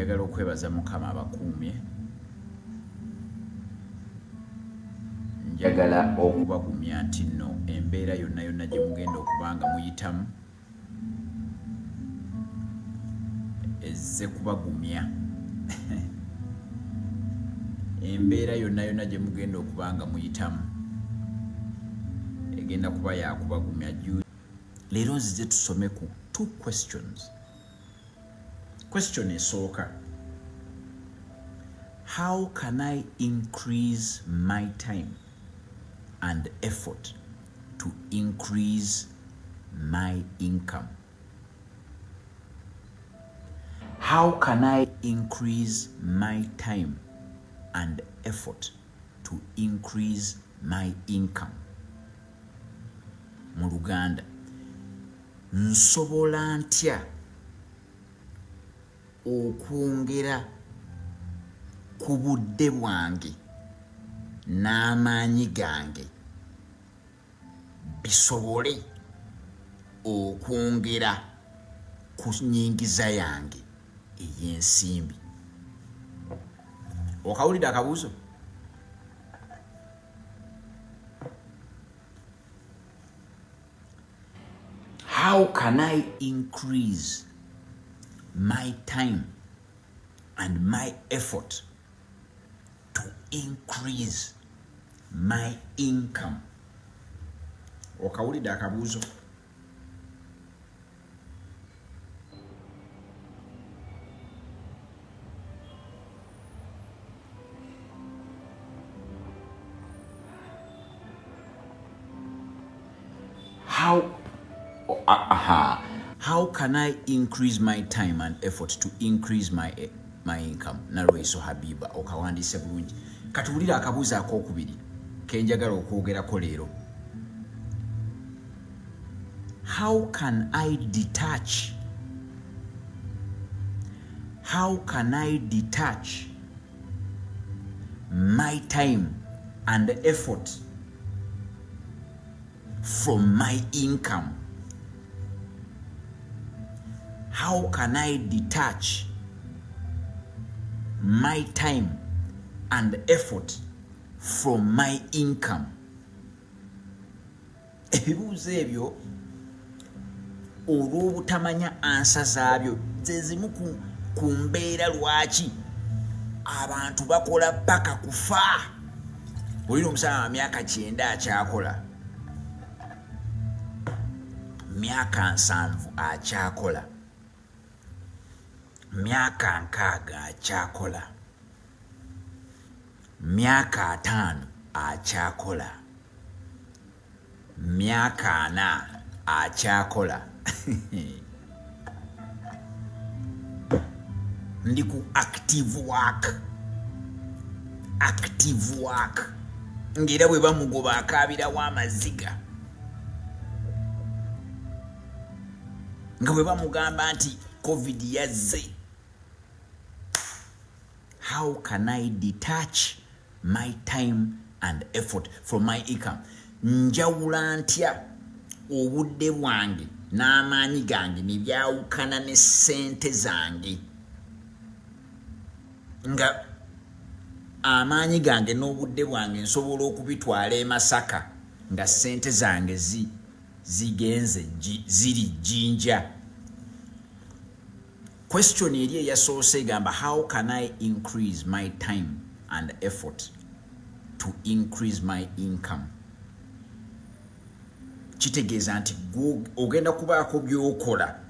Njagala okwebaza Mukama abakuumye. Njagala okubagumya nti nno embeera yonna yonna gye mugenda okuba nga muyitamu ezze kubagumya. Embeera yonna yonna gye mugenda okuba nga muyitamu egenda kuba yakubagumya. Leero nzize tusome ku two questions. Question esooka, how can I increase my time and effort to increase my income? How can I increase my time and effort to increase my income? Mu Luganda, nsobola ntya okwongera ku budde bwange n'amaanyi gange bisobole okwongera ku nnyingiza yange ey'ensimbi? Okawulidde akabuuzo? How can I increase my time and my effort to increase my income? Okawulidde akabuuzo? How can I increase my time and effort to increase my income? Nalweso Habiba, okawandiise bulungi. Katuwulire akabuuzo akokubiri kenjagala okwogerako leero. How can I detach? How can I detach my time and effort from my income? How can I detach my time and effort from my income? Ebibuuzo ebyo olw'obutamanya ansa zaabyo ze zimu ku mbeera lwaki abantu bakola paka kufa. Olina omusana wa myaka 90 akyakola, myaka 70 akyakola, myaka 60 akyakola, myaka 50 akyakola, myaka 40 akyakola. Ndi ku active work, active work, ng'era bwe bamugoba akaabirawo amaziga, nga bwe bamugamba nti COVID yazze. How can I detach my time and effort from my income? Njawula ntya obudde bwange n'amaanyi gange ne byawukana ne ssente zange, nga amaanyi gange n'obudde bwange nsobola okubitwala e Masaka nga ssente zange zigenze ziri Jjinja? Question eri eyasoose egamba, how can I increase my time and effort to increase my income? Kitegeeza nti ogenda kubaako by'okola,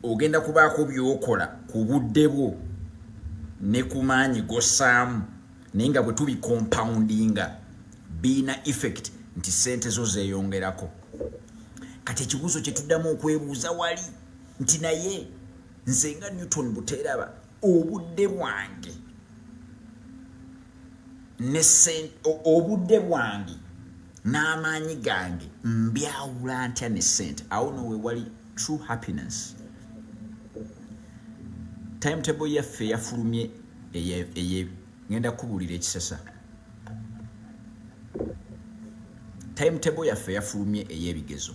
ogenda kubaako by'okola ku budde bwo ne ku maanyi g'ossaamu, naye nga bwe tubicompoundinga biina effect nti ssente zo zeeyongerako. Kati ekibuuzo kye tuddamu okwebuuza wali nti, naye nze nga Newton Buteeraba, obudde bwange ne obudde bwange n'amaanyi gange mbyawula ntya ne ssente? Awo no we wali true happiness. Timetable yaffe yafulumye eye ngenda kubuulira ekisesa. Timetable yaffe yafulumye ey'ebigezo.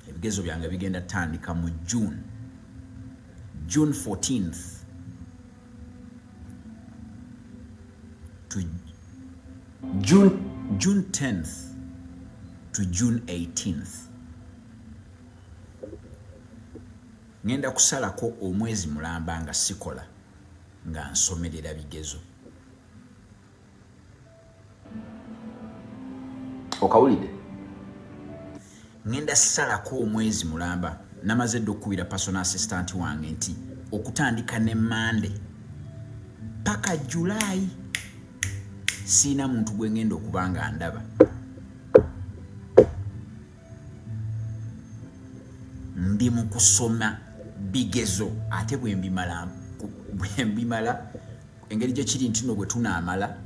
Ebigezo byange bigenda tandika mu June. June 14th to June 10th to June 18th. Ngenda kusalako omwezi mulamba nga sikola, nga nsomerera bigezo. Okawulidde? Ngenda salako omwezi mulamba. Namaze dda okukubira personal assistant wange nti okutandika ne Mande paka Julayi siina muntu gwe ngenda okuba nga ndaba. Ndi mu kusoma bigezo, ate bwe mbimala engeri gye kiri nti no bwe tunaamala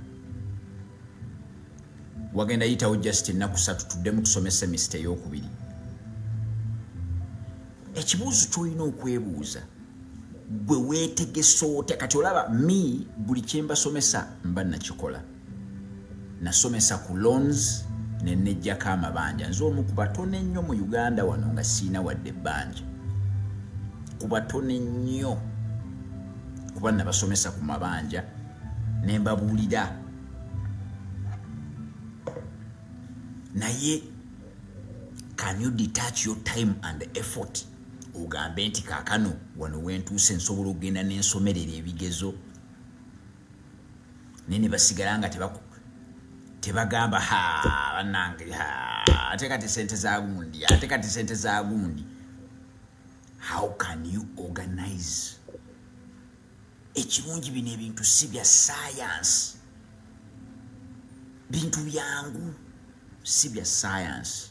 wagenda yitawo just ennaku 3 tuddemu tusome semester eyokubiri. Ekibuuzo kyolina okwebuuza, gwe weetegesa otya? Kati olaba me, buli kyembasomesa mba nakikola. Nasomesa ku loans nenejjako amabanja. Nze omu ku batono ennyo mu Uganda wano nga siina wadde ebbanja, ku batono ennyo, kuba nabasomesa ku mabanja ne mbabuulira. Naye can you detach your time and effort, ogambe nti kaakano wano wentuuse nsobola okugenda n'ensomerera ebigezo, naye ne basigala nga tebagamba, "Ha, bannange, ha, ate kati sente za gundi, ate kati sente za gundi." How can you organize? Ekirungi, bino ebintu si bya science, bintu byangu, si bya science,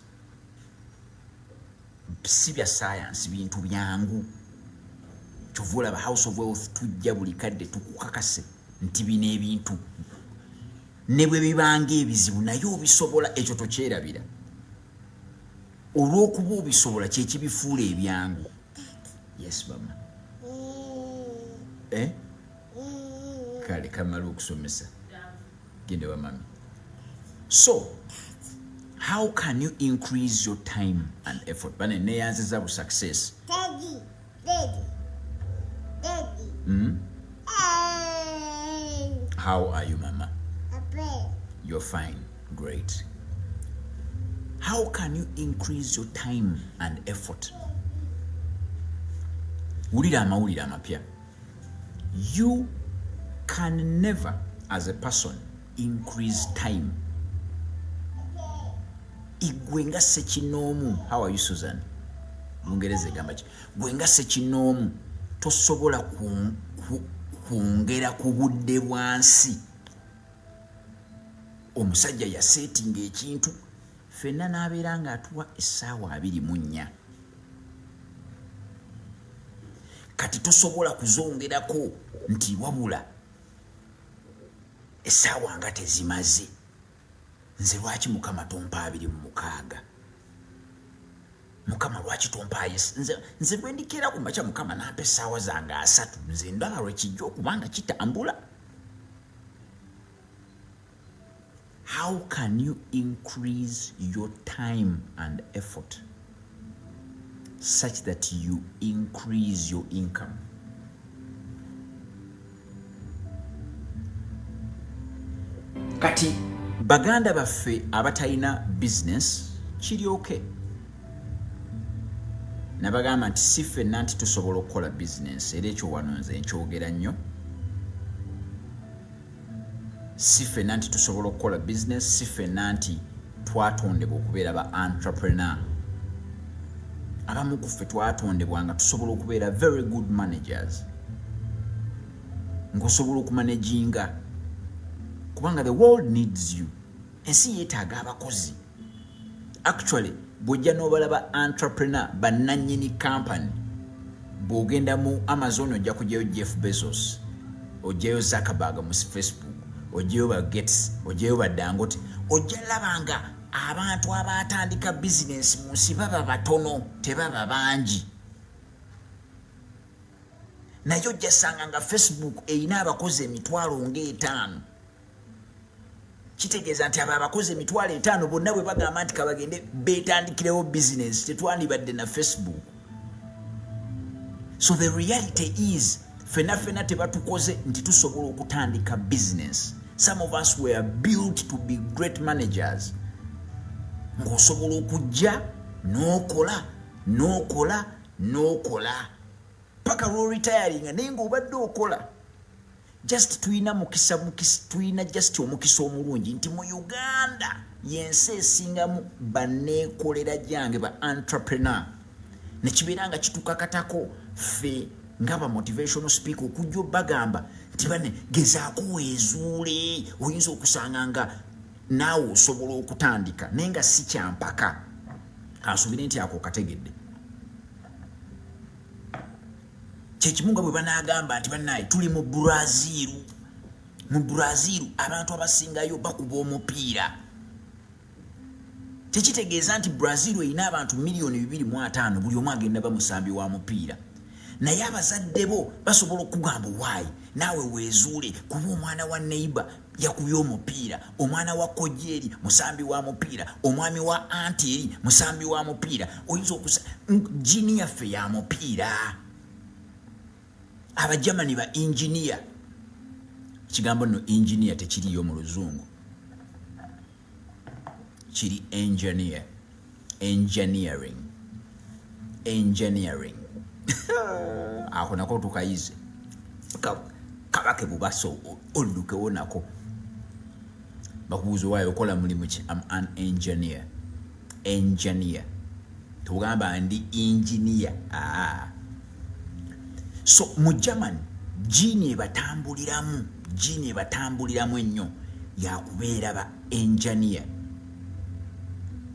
si bya science, bintu byangu. Kyova olaba House of Wealth tujja buli kadde tukukakase nti bino ebintu ne bwe bibanga ebizibu naye obisobola. Ekyo tokyerabira, olw'okuba obisobola kyekibifuula ebyangu. Yes mama. Eh? Kale kamala okusomesa, gende wa mami. So how can you increase your time and effort? Bane neyanziza bu success. Daddy, Daddy, Daddy. Hey. How are you, mama? A bread. You're fine. Great. How can you increase your time and effort? Wulira amawulire amapya. You can never as a person increase time. Igwe nga sekinoomu, how are you, Susan? Lungereza egamba ki? Gwe nga sekinoomu tosobola kwongera ku budde bwansi. Omusajja yaseetinga ekintu ffenna n'abeera ng'atuwa essaawa 24. Kati tosobola kuzongerako nti wabula essaawa nga tezimaze, nze lwaki Mukama tompa 26? Mukama lwaki tompaayo? Nze bwe ndikeera ku makya, Mukama nampa essaawa zange 30, nze ndaba lwekijja okuba nga kitambula. How can you increase your time and effort such that you increase your income? Kati baganda baffe abatalina business, kiryoke nabagamba nti si ffenna nti tusobola okukola bizinensi. Era ekyo wano nze nkyogera nnyo, si ffenna nti tusobola okukola bizinensi, si ffenna nti twatondebwa okubeera ba entrepreneur. Abamu ku ffe twatondebwa nga tusobola okubeera very good managers, ng'osobola okumanaginga, kubanga the world needs you. Ensi yeetaaga abakozi. Actually, bw'ojja n'obalaba entrepreneur, bannannyini company, bw'ogenda mu Amazon ojja kugyayo Jeff Bezos, ojjayo Zuckerberg mu Facebook, ojjayo ba Gates, ojjayo ba Dangote. Ojja laba nga abantu abatandika bizinensi mu nsi baba batono, tebaba bangi. Naye ojja sanga nga Facebook erina abakozi 500,000. Kitegeeza nti abo abakozi 500,000 bonna bwe bagamba nti kabagende beetandikirewo bizinensi, tetwandibadde na Facebook. So the reality is, fena fena tebatukoze nti tusobola okutandika business. Some of us were built to be great managers, ng'osobola okujja n'okola n'okola n'okola paka lw'oretiringa, naye ng'obadde okola. Just tulina mukisa, tulina just omukisa omulungi nti mu Uganda yensi esingamu baneekolera gyange, ba entrepreneur, nekibeera nga kitukakatako ffe nga ba motivational speaker okujja obagamba nti bane, gezaako weezuule, oyinza okusanga nga naawe osobola okutandika, naye nga si kyampaka. Kansuubire nti ako kategedde. Kyekimu nga bwe banaagamba nti bannaye, tuli mu Brazil, mu Brazil abantu abasingayo bakuba omupiira. Tekitegeeza nti Brazil erina abantu 250 million buli omu agenda bamusambi wa mupiira. Naye abazadde bo basobola okugamba, waayi naawe weezuule, kuba omwana wa neighbor yakubye omupiira, omwana wa kojja eri musambi wa mupiira, omwami wa anti eri musambi wa mupiira. Oyinza okusa gene yaffe ya mupiira. Abajamani ba engineer. Ekigambo nno engineer tekiriyo mu Luzungu, kiri engineer, engineering, engineering. Ako nako tukayize, kabake bubasa ollukewo nako. Bakubuuza, owaayo okola mulimu ki? Am an engineer. Engineer, tugamba ndi engineer. Aa, so mu German gene ebatambuliramu, gene ebatambuliramu ennyo yakubeera ba engineer.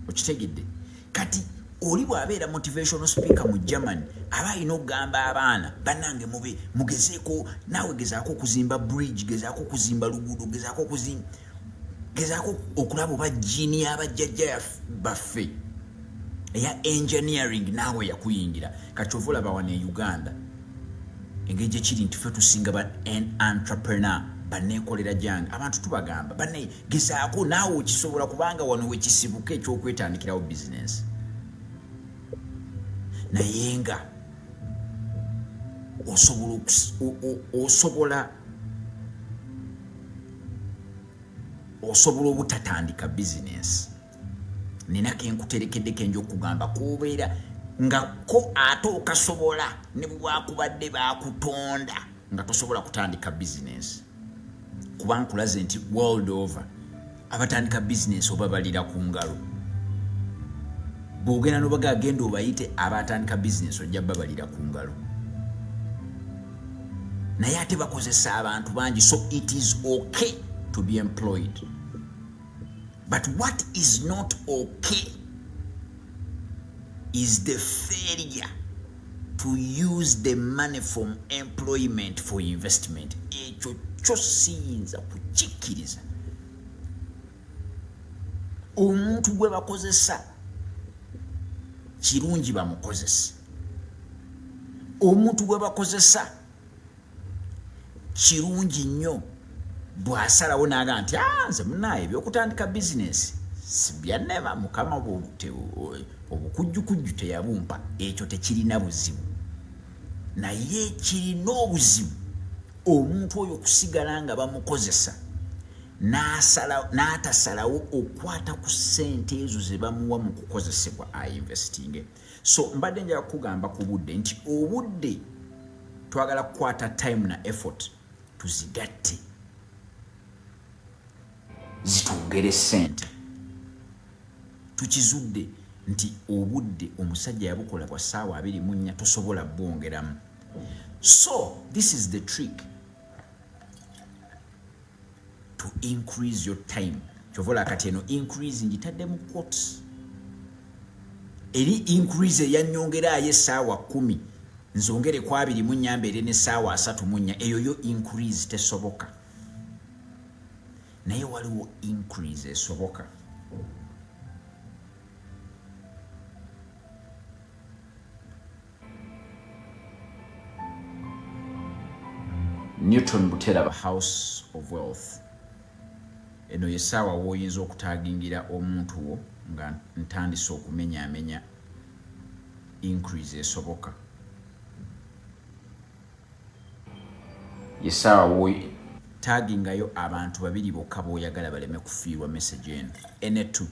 Okitegedde? Kati oli bw'abeera motivational speaker mu Germany, aba alina okugamba abaana, bannange, mube mugezeeko, naawe gezaako okuzimba bridge, gezaako okuzimba luguudo, gezaako okuzimba, gezaako okulaba oba gene y'abajjajja baffe eya engineering naawe yakuyingira. Kati ova olaba wano e Uganda engeri gyekiri nti ffe tusinga ba entrepreneur, baneekolera gyange. Abantu tubagamba, banne, gezaako naawe okisobola, kubanga wano wekisibuka ekyokwetandikirawo bizinensi. Naye nga osobola obutatandika bizinensi. Nina kenkuterekedde kenja okugamba kubeera nga ko ate okasobola, ne bwakubadde bakutonda nga tosobola kutandika bizinensi, kuba nkulaze nti world over abatandika bizinensi oba balira ku ngalo. Bwogenda nobaga agenda obayite abatandika bizinensi, ojja babalira ku ngalo, naye ate bakozesa abantu bangi. So it is okay to be employed, but what is not okay is the failure to use the money from employment for investment. Ekyo kyo siyinza kukikkiriza. Omuntu gwe bakozesa kirungi bamukozese, omuntu gwe bakozesa kirungi nnyo bw'asalawo n'aga nti, ah, nze munaye ebyokutandika bizinesi sibyanema, Mukama obukujjukujju teyabumpa. Ekyo tekirina buzibu, naye kirina obuzibu omuntu oyo okusigala nga bamukozesa n'atasalawo okwata ku ssente ezo ze bamuwa mu kukozesebwa ainvestinge. So mbadde njala kukugamba ku budde nti obudde twagala kukwata time na effort tuzigatte zitwongere ssente. Tukizudde nti obudde omusajja yabukola bwa ssaawa 24, tosobola bwongeramu. So this is the trick to increase your time. Kyovola kati eno increase ngitadde mu quotes, eri increase eyanyongeraayo essaawa 10, nzongere ku 24 mbeere n'essaawa 34. Eyo yo increase tesoboka, naye waliwo increase esoboka. Newton Buteraba, House of Wealth. Eno yesaawa w'oyinza okutagingira omuntu wo nga ntandise okumenyaamenya increase esoboka. Yesaawa woyi tagingayo abantu babiri bokka b'oyagala baleme kufiirwa message eno enetu,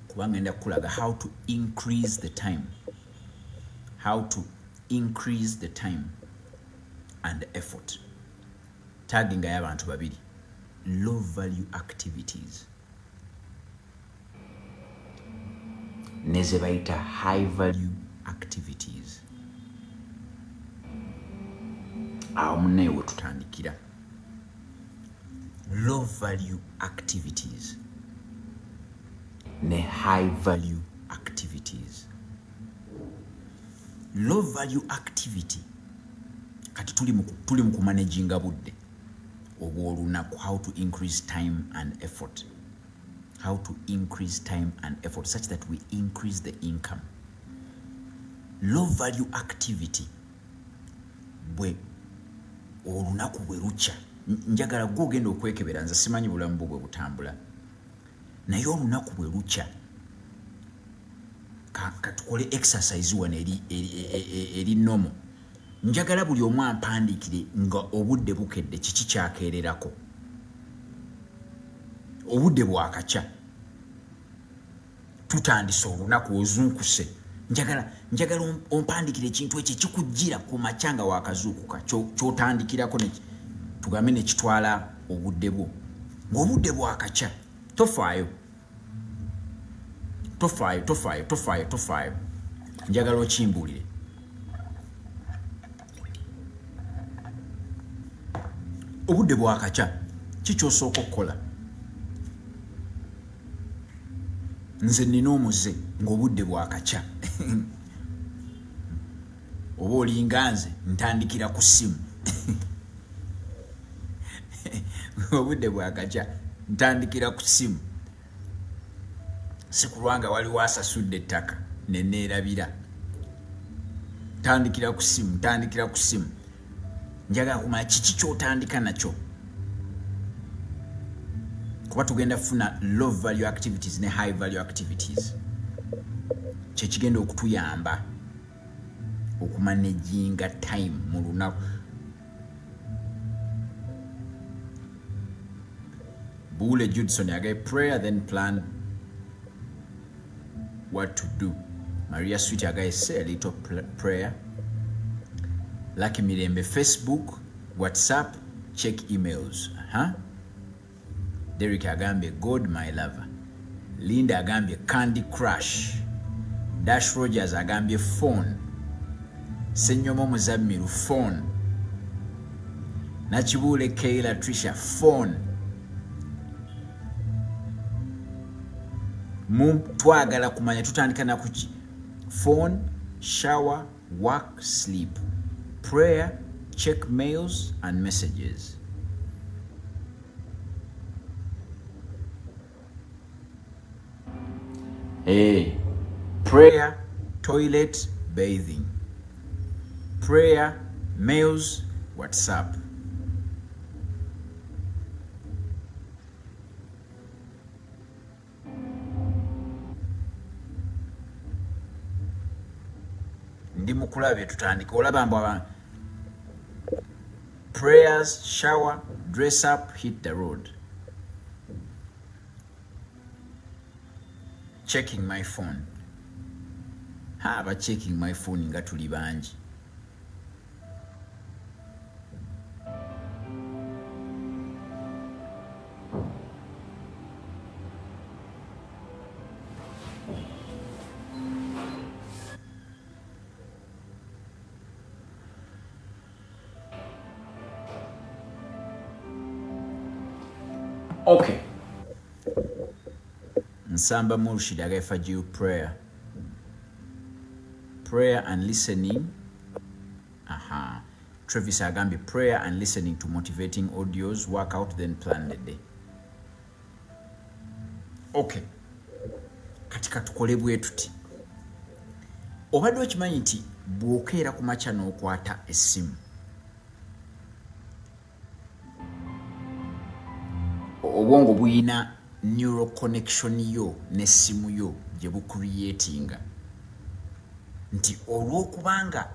kubanga ngenda kukulaga how to increase the time, how to increase the time and effort. Tagingayo abantu babiri. Low value activities ne ze bayita high value activities. Awo munnaye we tutandikira. Low value activities ne high value activities. Low value activity, kati tuli mu kumanaginga budde obw'olunaku, how to increase time and effort, how to increase time and effort such that we increase the income. Low value activity, bwe olunaku bwe lukya, njagala gwe ogenda okwekebera, nze simanyi bulamu bwo bwe butambula, naye olunaku bwe lukya, katukole exercise wano eri nomo. Njagala buli omu ampandiikire nga obudde bukedde kiki kyakeererako. Obudde bwakakya, tutandise olunaku, ozuukuse, njagala ompandiikire ekintu ekyo ekikujjira ku makya nga wakazuukuka, kyotandikirako, tugambe nekitwala obudde bwo ng'obudde bwakakya. Tofaayo, tofaayo, tofaayo, tofaayo, tofaayo, njagala okimbuulire. Obudde bwakakya, kikyosooka okukola? Nze nina omuze ng'obudde bwakakya, oba olinga nze, ntandikira ku ssimu. Obudde bwakakya ntandikira ku ssimu, si kulwanga waliwo asasudde ettaka neneerabira. Ntandikira ku ssimu, ntandikira ku ssimu. Njagala kumanya kiki kyotandika nakyo, kuba tugenda kufuna low value activities ne high value activities, kyekigenda okutuyamba okumanaginga time mu lunaku. Bule Judson agaye prayer then plan what to do. Maria Sweet agaye say a little prayer. Lucky Mirembe, Facebook, WhatsApp, check emails. Huh? Derek agambye God my lover. Linda agambye Candy Crush. Dash Rogers agambye phone. Senyomo Muzammiru phone. Nakibuule Kayla Trisha phone. Mu twagala kumanya tutandika na kuki? Phone, shower, work, sleep, prayer, check mails and messages. Hey, prayer, toilet, bathing, prayer, mails, WhatsApp. Ndi mukulabye, tutandike. Olaba mbu prayers, shower, dress up, hit the road, checking my phone. Ha, aba checking my phone nga tuli bangi. Okay. Nsamba Murshid agaye prayer. Prayer and listening. Aha. Travis agambye prayer and listening to motivating audios, work out, then plan the day. Okay. Kati katukole bwe tuti. Obadde okimanyi nti bw'okeera ku makya n'okwata essimu, obwongo buyina neural connection yo n'essimu yo gye bucreatinga, nti olw'okubanga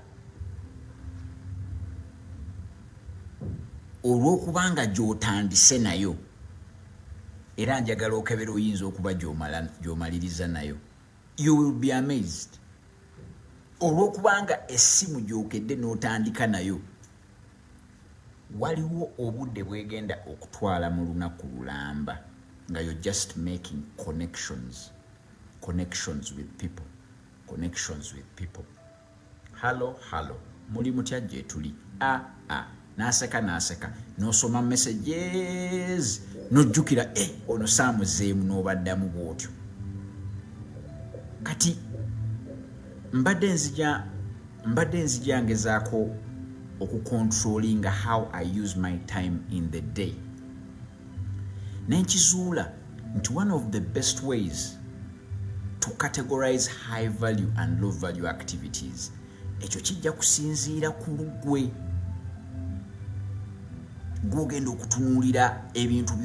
Olw'okubanga gy'otandise nayo, era njagala okebera oyinza okuba gy'omaliriza nayo. You will be amazed. Olw'okubanga essimu gy'okedde n'otandika nayo, waliwo obudde bwegenda okutwala mu lunaku lulamba nga you're just making connections, connections with people, connections with people. Hallo, hallo, muli mutya? Gyetuli. A a n'aseka n'aseka, n'osoma messages, n'ojjukira e ono saamuzeemu, n'obaddamu bw'otyo. Kati mbadde nzija ngezaako okucontrollinga how I use my time in the day, nenkizuula nti one of the best ways to categorize high value and low value activities, ekyo kijja kusinziira ku lugwe gwogenda okutunuulira ebintu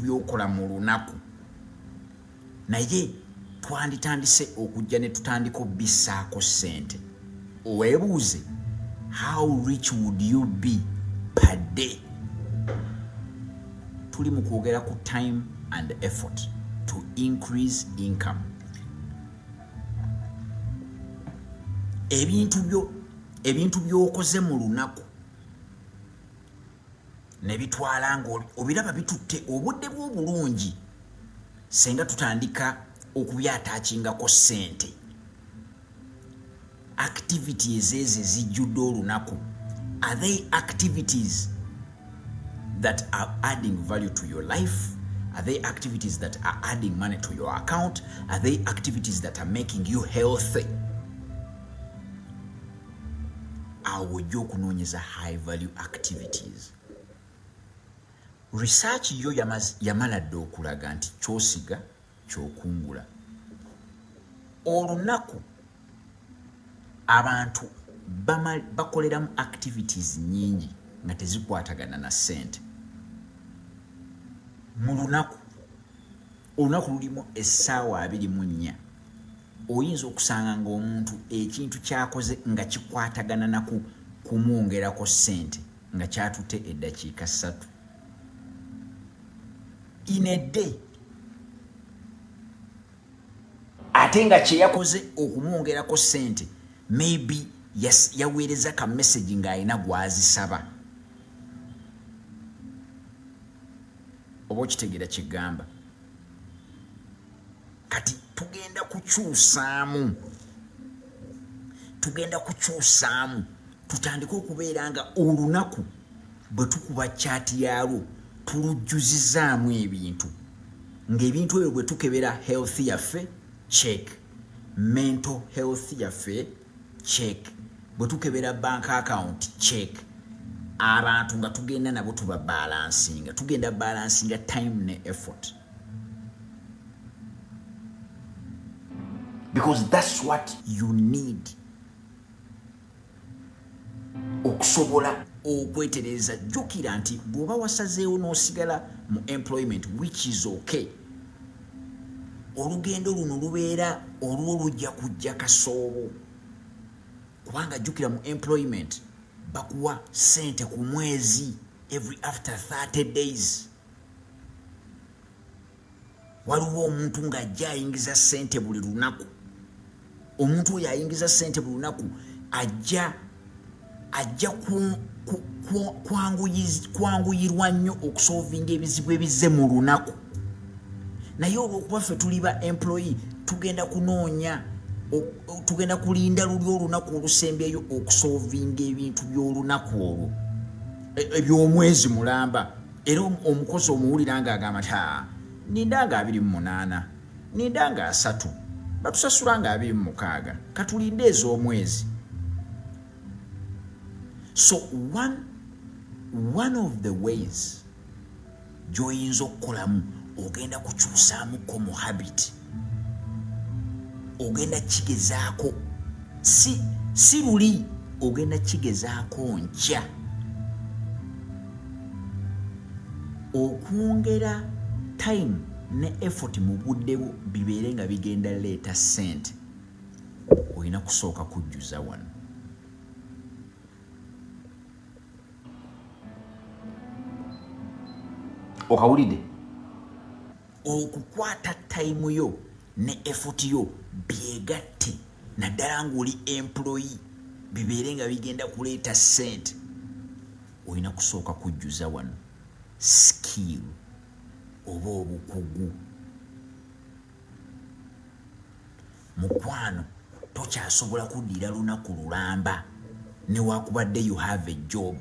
byokola mu lunaku. Naye twanditandise okujja ne tutandika obissaako ssente. Weebuuze, how rich would you be per day? Tuli mu kwogera ku time and effort to increase income. Ebintu by'okoze mu lunaku ne bitwala nga obiraba bitutte obudde bw'obulungi, senga tutandika okubyatakingako ssente, activities ezo ezijjudde olunaku, are they activities that are adding value to your life? Are they activities that are adding money to your account? Are they activities that are making you healthy? Awo ojja okunoonyeza high value activities. Research yo yamala dde okulaga nti kyosiga kyokungula. Olunaku abantu bakoleramu activities nyingi nga tezikwatagana na ssente mu lunaku. Olunaku lulimu essaawa 24. Oyinza okusanga ngaomuntu ekintu kyakoze nga kikwatagana naku kumwongerako ssente nga kyatutte eddakiika 3 in a day, ate nga kyeyakoze okumwongerako ssente maybe yaweereza ka message ng'alina gwazisaba. Oba okitegeera kyegamba? Kati tugenda kukyusaamu, tutandike okubeera nga olunaku bwe tukuba kyati yaalwo tulujjuzizaamu ebintu, ng'ebintu ebyo bwe tukebera health yaffe, check, mental health yaffe, check, bwe tukebera bank account, check. Abantu nga tugenda nabo tuba balancinga, tugenda balancinga time ne effort, because that's what you need okusobola okwetereza. Jjukira nti bw'oba wasazeewo n'osigala mu employment, which is okay, olugendo luno lubeera olwo lujja kujja kasoobo, kubanga jjukira mu employment bakuwa sente ku mwezi, every after 30 days. Waliwo omuntu ng'ajja ayingiza sente buli lunaku. Omuntu oyo ayingiza sente buli lunaku ajja kwanguyirwa nnyo okusolvinga ebizibu ebizze mu lunaku. Naye olwokuba ffe tuli ba employee, tugenda kunoonya, tugenda kulinda luli olunaku olusembyeyo okusolvinga ebintu by'olunaku olwo, eby'omwezi mulamba. Era omukozi omuwulira ng'agamba nti, "Ninda nga 28, ninda nga 30, batusasula nga 26, katulinde ez'omwezi." So one of the ways gy'oyinza okukolamu, ogenda kukyusaamuko mu habit, ogenda kigezaako, si luli, ogenda kigezaako nkya, okwongera time ne effort mu budde bwo bibeere nga bigenda leeta ssente. Olina kusooka kujjuza wano. Okawulidde? Okukwata time yo ne effort yo byegatte, naddala ng'oli employee, bibeere nga bigenda kuleeta ssente, olina kusooka kujjuza wano skill oba obukugu. Mukwano, tokyasobola kuddira lunaku lulamba newakubadde you have a job.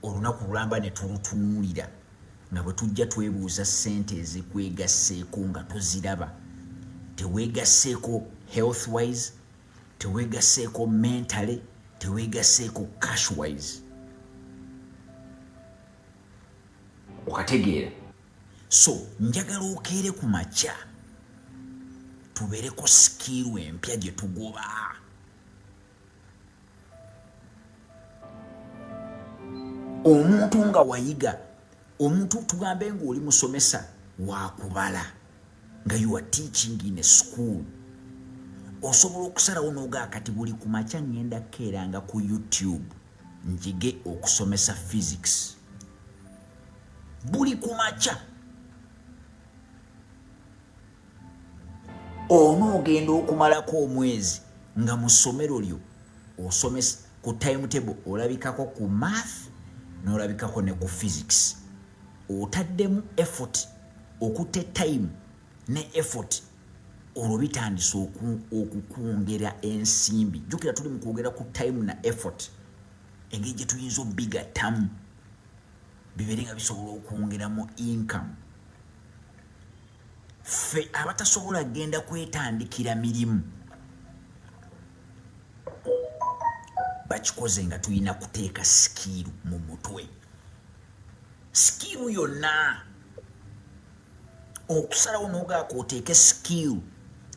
Olunaku lulamba ne tulutunuulira nga bwe tujja twebuuza ssente ezikwegasseeko nga toziraba. Teweegasseeko health wise, teweegasseeko mentally, teweegasseeko cash wise. Okategeera? So njagala okeere ku makya tubeereko sikiiru empya gye tugoba. Omuntu nga wayiga, omuntu tugambe ng'oli musomesa wakubala, nga you are teaching in a school, osobola okusalawo n'ogaa kati buli ku makya ngenda kukeeranga ku YouTube njige okusomesa physics buli ku makya. Onoogenda okumalako omwezi nga mu ssomero lyo osomesa ku timetable olabikako ku math n'olabikako ne ku physics. Otaddemu effort, okutte time ne effort, olwo bitandise okukwongera ensimbi. Jjukira tuli mu kwogera ku time na effort, engeri gye tuyinza obigattamu bibeere nga bisobola okwongeramu income. Ffe abatasobola kugenda kwetandikira mirimu bakikoze nga tulina kuteeka sikiiru mu mutwe, sikiiru yonna okusalawo n'ogaaka oteeke sikiiru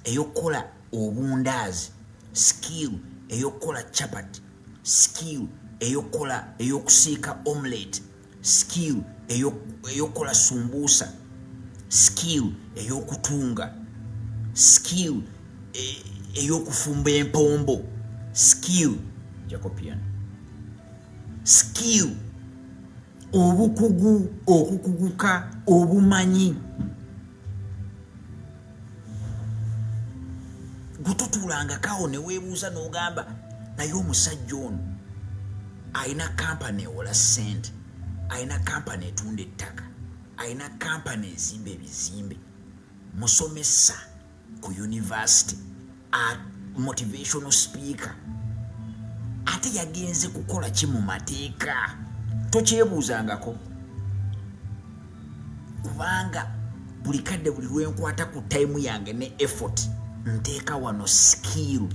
ey'okukola obundaazi, sikiiru ey'okukola chapati, sikiiru ey'okukola ey'okusiika omelette, skill ey'okukola sumbuusa, skill ey'okutunga, skill ey'okufumba empombo, skill jacopian, skill obukugu, okukuguka, obumanyi. Gwe totuulangako awo ne weebuuza n'ogamba naye omusajja ono alina kampani ewola ssente, alina kampani etunda ettaka, alina kampani ezimba ebizimbe, musomesa ku university, a motivational speaker, ate yagenze kukola ki mu mateeka? Tokyebuuzangako, kubanga buli kadde buli lwenkwata ku time yange ne effort nteeka wano skill.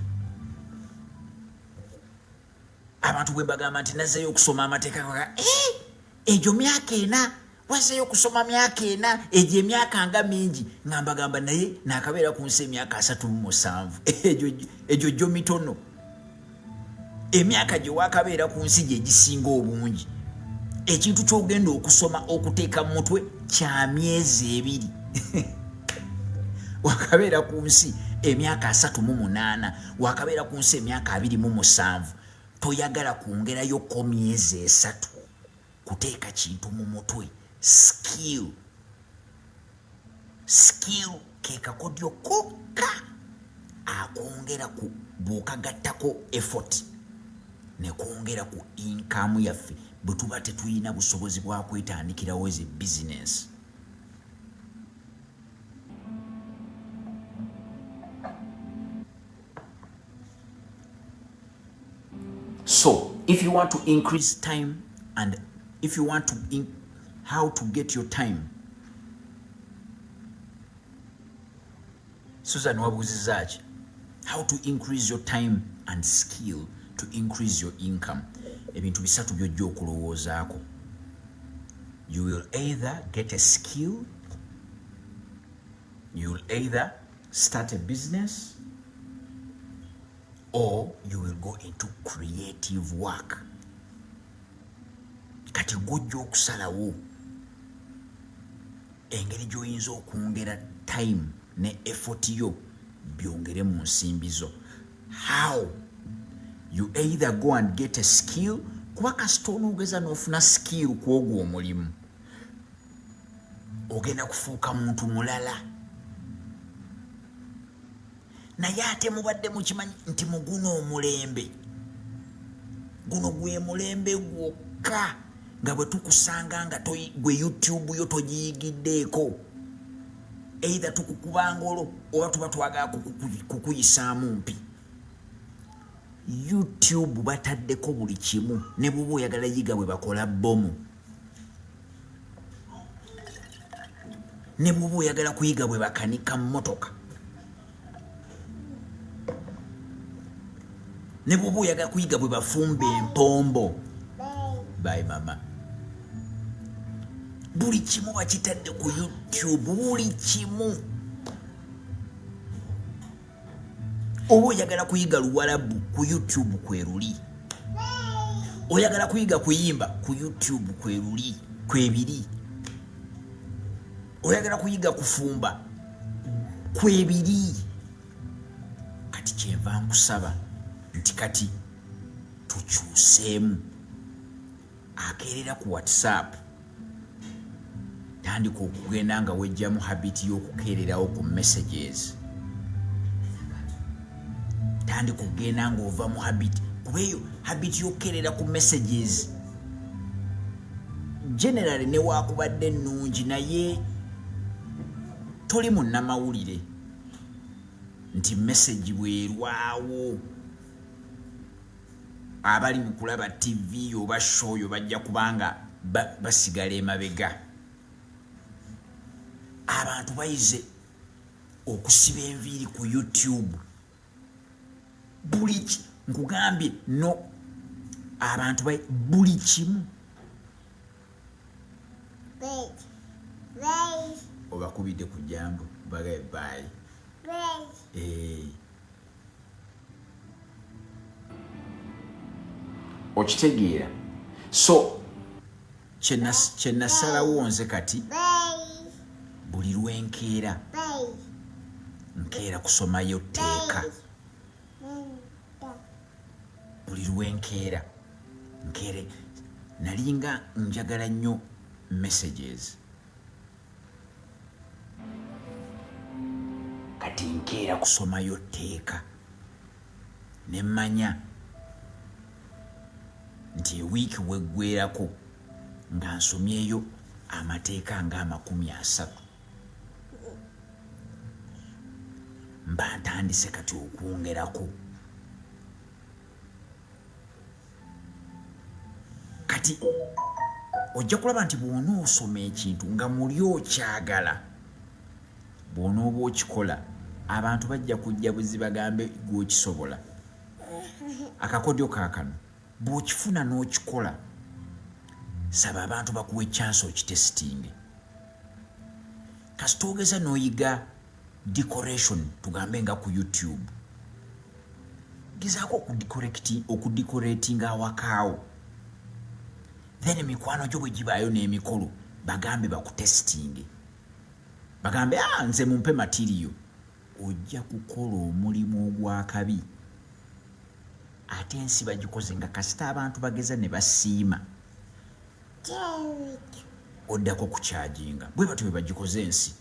Abantu bwe mbagamba nti nazzeeyo okusoma amateeka, baga, egyo myaka ena, wazzeeyo okusoma myaka ena, egyo emyaka nga mingi. Nga mbagamba naye naakabeera ku nsi emyaka 37, egyo gyo mitono. Emyaka gye waakabeera ku nsi gye gisinga obungi. Ekintu ky'ogenda okusoma okuteeka mu mutwe kya myezi 2. Wakabeera ku nsi emyaka 38, wakabeera ku nsi emyaka 27, toyagala kwongerayo ko myezi 3 kuteeka kintu mu mutwe. Skill, skill ke kakodyo kokka akwongera ku bw'okagattako effort ne kwongera ku income yaffe bwe tuba tetulina busobozi bwa kwetandikirawo ezi business. So if you want to increase time and if you want to how to get your time, Susan wabuuzizza ki? How to increase your time and skill to increase your income. Ebintu bisatu by'ojja okulowoozaako. You will either get a skill, you will either start a business, or you will go into creative work. Kati gw'ojja okusalawo engeri gy'oyinza okwongera time ne effort yo byongere mu nsimbi zo. How? You either go and get a skill, kuba kasita onoogeza n'ofuna skill ku ogwo omulimu. Ogenda kufuuka muntu mulala. Naye ate mubadde mukimanyi nti mu guno omulembe, guno gwe mulembe gwokka nga bwe tukusanga nga gwe YouTube yo togiyigiddeeko, either tukukuba ngolo oba tuba twagala kukuyisaamu mpi. YouTube bataddeko buli kimu, ne bw'oba oyagala yiga bwe bakola bbomu, ne bw'oba oyagala kuyiga bwe bakanika mmotoka, ne bw'oba oyagala kuyiga bwe bafumba empombo. Bye mama. Buli kimu bakitadde ku YouTube, buli kimu. Oba oyagala kuyiga Luwalabu, ku YouTube kweruli. Oyagala kuyiga kuyimba, ku YouTube kweruli, kwebiri. Oyagala kuyiga kufumba, kwebiri. Kati kyenva nkusaba nti kati tukyuseemu. Akeerera ku WhatsApp, tandika okugenda nga wejjamu habit y'okukeererawo ku messages. Tandika okugenda ng'ova mu habit, kuba eyo habit y'okukeerera ku messages generally newakubadde ennungi, naye toli munnamawulire nti message bwerwawo abali mu kulaba TV oba show yo bajja kubanga basigala emabega. Abantu bayize okusiba enviiri ku YouTube. Buli nkugambye no, abantu buli kimu. Obakubidde ku jambo, bagaye bye. Okitegeera? So kyenasalawo nze kati buli lwenkeera nkeera kusomayo tteeka. Buli lwenkeera nkeere, nalinga njagala nnyo messages, kati nkeera kusomayo tteeka nemmanya nti ewiiki weggwerako nga nsomyeyo amateeka nga 30, mba ntandise kati okwongerako. Kati ojja kulaba nti bw'onoosoma ekintu nga muli okyagala, bw'onooba okikola, abantu bajja kujja buzi bagambe gwokisobola. Akakodyo kaakano bw'okifuna n'okikola, saba abantu bakuwa echansi okitesitinge. Kasita ogeza n'oyiga decoration, tugambe nga ku YouTube, gezaako okudecoratinga awakaawo, then mikwano gyo bwe gibaayo n'emikolo bagambe bakutesitinge, bagambe, ah, nze mumpe material. Ojja kukola omulimu ogwakabi. Ate ensi bagikoze nga kasita abantu bageza ne basiima, oddako kukyajinga. Bwe batyo bwe bagikoze ensi.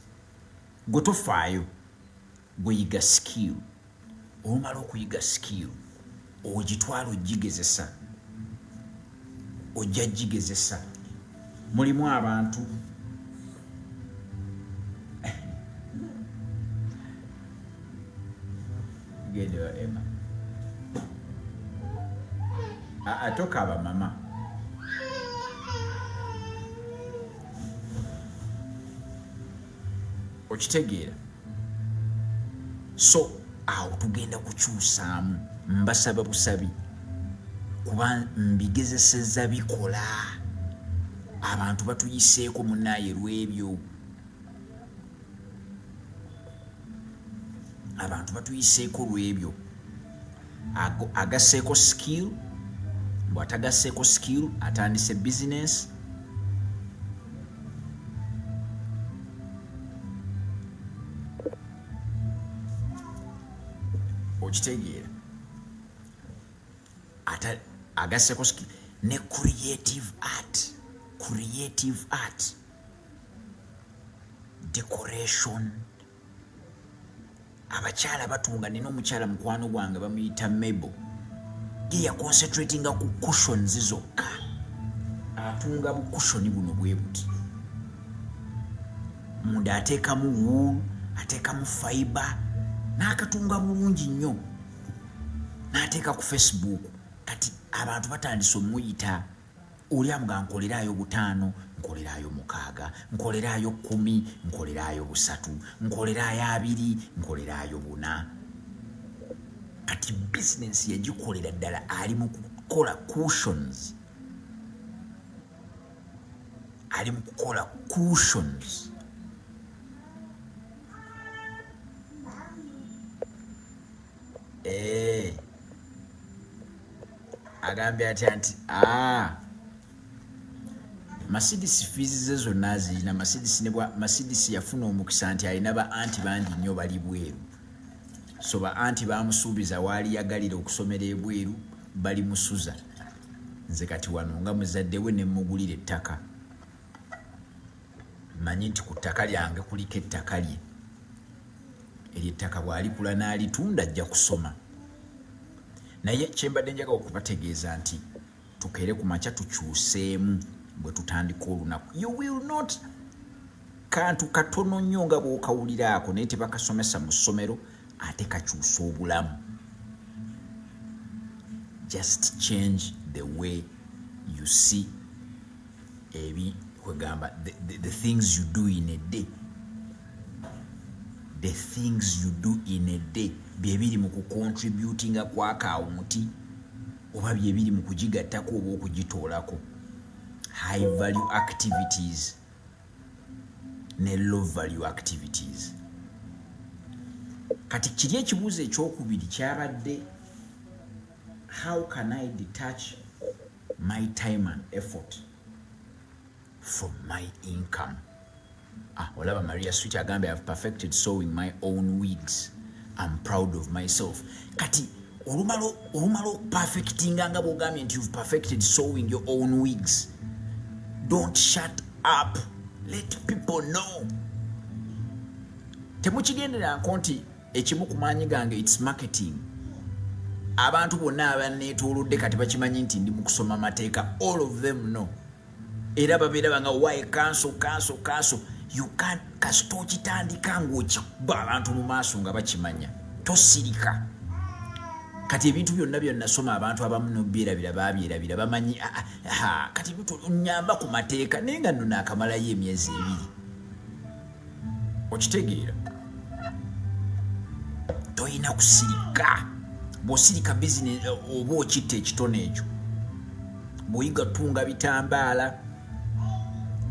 Gwe tofaayo, gwe yiga skill. Olumala okuyiga skill, ogitwala ogigezesa, ojja gigezesa. Mulimu abantu gende wa Emma. Tokaaba mama. Okitegeera? So awo tugenda kukyusaamu. Mbasaba busabi kuba mbigezeseza bikola. Abantu batuyiseeko munaaye lwebyo, abantu batuyiseeko lwebyo. Agasseeko skill, bw'atagasseeko skill atandise business. Okitegeera? Agasseeko skill ne creative art, creative art. Decoration, abakyala batunga. Nina omukyala mukwano gwange bamuyita Mebo, ye yaconcentratinga ku cushions zokka, atunga bucushion buno bwe buti, munda ateekamu wool, ateekamu fiber, n'akatunga bulungi nnyo, n'ateeka ku Facebook. Kati abantu batandise omuyita, oli amuga, "Nkoleraayo 5, nkoleraayo 6, nkoleraayo 10, nkoleraayo 3, nkoleraayo 2, nkoleraayo 4." Kati bizinensi yagikolera ddala, ali mu kukola cushions, ali mu kukola cushions. Agambye atya nti Mercedes fees ze zonna azirina. Mercedes ne Mercedes yafuna omukisa nti alina ba anti bangi nnyo bali bweru, so ba anti bamusuubiza waali yagalira okusomera ebweru bali musuza. Nze kati wano nga muzadde we nemugulira ettaka, manyi nti ku ttaka lyange kuliko ettaka lye. Eryo ettaka bw'alikula n'alitunda ajja kusoma. Naye kyembadde njagala okubategeeza nti tukeere ku makya tukyuseemu bwe tutandika olunaku. You will not, kantu katono nnyo nga bw'okawuliraako, naye tebakasomesa mu ssomero, ate kakyusa obulamu. Just change the way you see ebi kwegamba the things you do in a day. The things you do in a day byebiri mu kucontributinga ku akawunti oba byebiri mu kugigattako oba okugitoolako. High value activities ne low value activities. Kati kiri ekibuuzo ekyokubiri kyabadde, "How can I detach my time and effort from my income?" Ah, olaba Maria Sweet agambye, "I've perfected sewing my own wigs. I'm proud of myself." Kati olumala okuperfectinga, nga bwogambye nti you've perfected sewing your own wigs, don't shut up, let people know. Temukigenderako nti ekimu ku maanyi gange, it's marketing. Abantu bonna abaneetoolodde kati bakimanyi nti ndi mu kusoma mateeka. All of them know, era babeera banga, "Why counsel, counsel, counsel?" You can, kasita okitandika ng'okikuba abantu mu maaso nga bakimanya, tosirika. Kati ebintu byonna byonnasoma, abantu abamu nobyerabira, babyerabira, bamanyi. Ah, ah, kati nyamba ku mateeka, naye nga nno naakamalayo emyezi 2. Okitegeera? Toyina kusirika. Bw'osirika, bizinesi oba okitta ekitone ekyo. Bw'oyiga tunga bitambaala,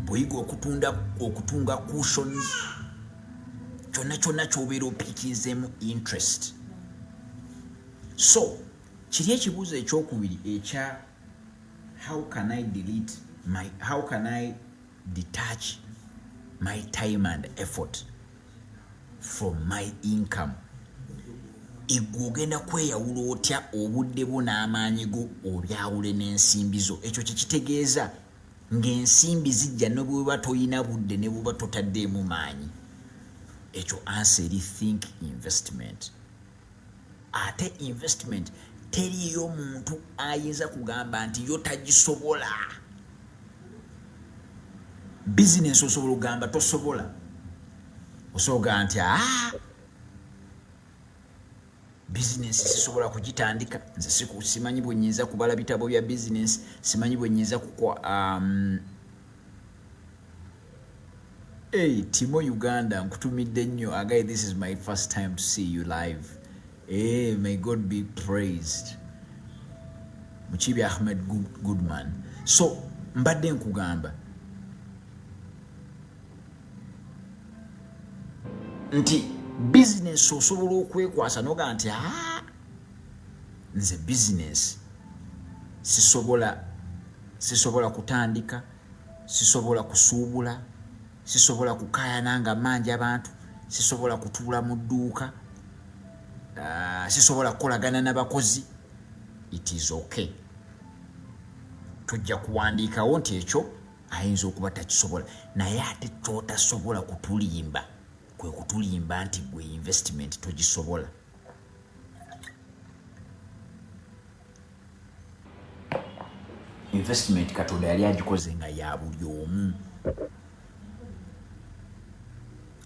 bw'oyiga okutunda, okutunga cushions, kyonna kyonna kyobeera opikinzeemu interest. So kiri ekibuuzo ekyokubiri ekya how can I delete my, how can I detach my time and effort from my income? Igwe ogenda kweyawula otya obudde bwo n'amaanyi go, obyawule n'ensimbi zo? Ekyo kyekitegeeza ng'ensimbi zijja ne bweba toyina budde, ne bweba totaddeemu maanyi. Ekyo answer eri think investment. Ate investment teriiyo muntu ayinza kugamba nti yo tagisobola. Bizinensi osobola okugamba tosobola, osobola okugamba nti, "Aa, bizinensi sisobola kugitandika, nze simanyi bwe nyinza kubala bitabo bya bizinensi, simanyi bwe nyinza kukwa." Hey, Timo Uganda, nkutumidde nnyo. Agaye, this is my first time to see you live. Hey, may God be praised. Mukibi Ahmed Goodman. So mbadde nkugamba nti bizinesi osobola okwekwasa nogaa nti, "Aa, nze bizinesi sisobola, sisobola kutandika, sisobola kusuubula, sisobola kukaayana nga mangi abantu, sisobola kutuula mu dduuka, sisobola kukolagana n'abakozi." It is okay, tujja kuwandiikawo nti ekyo Ayinza okuba takisobola, naye ate kyotasobola kutulimba kwe kutulimba nti gwe investment togisobola. Investment Katonda yali agikoze nga ya buli omu.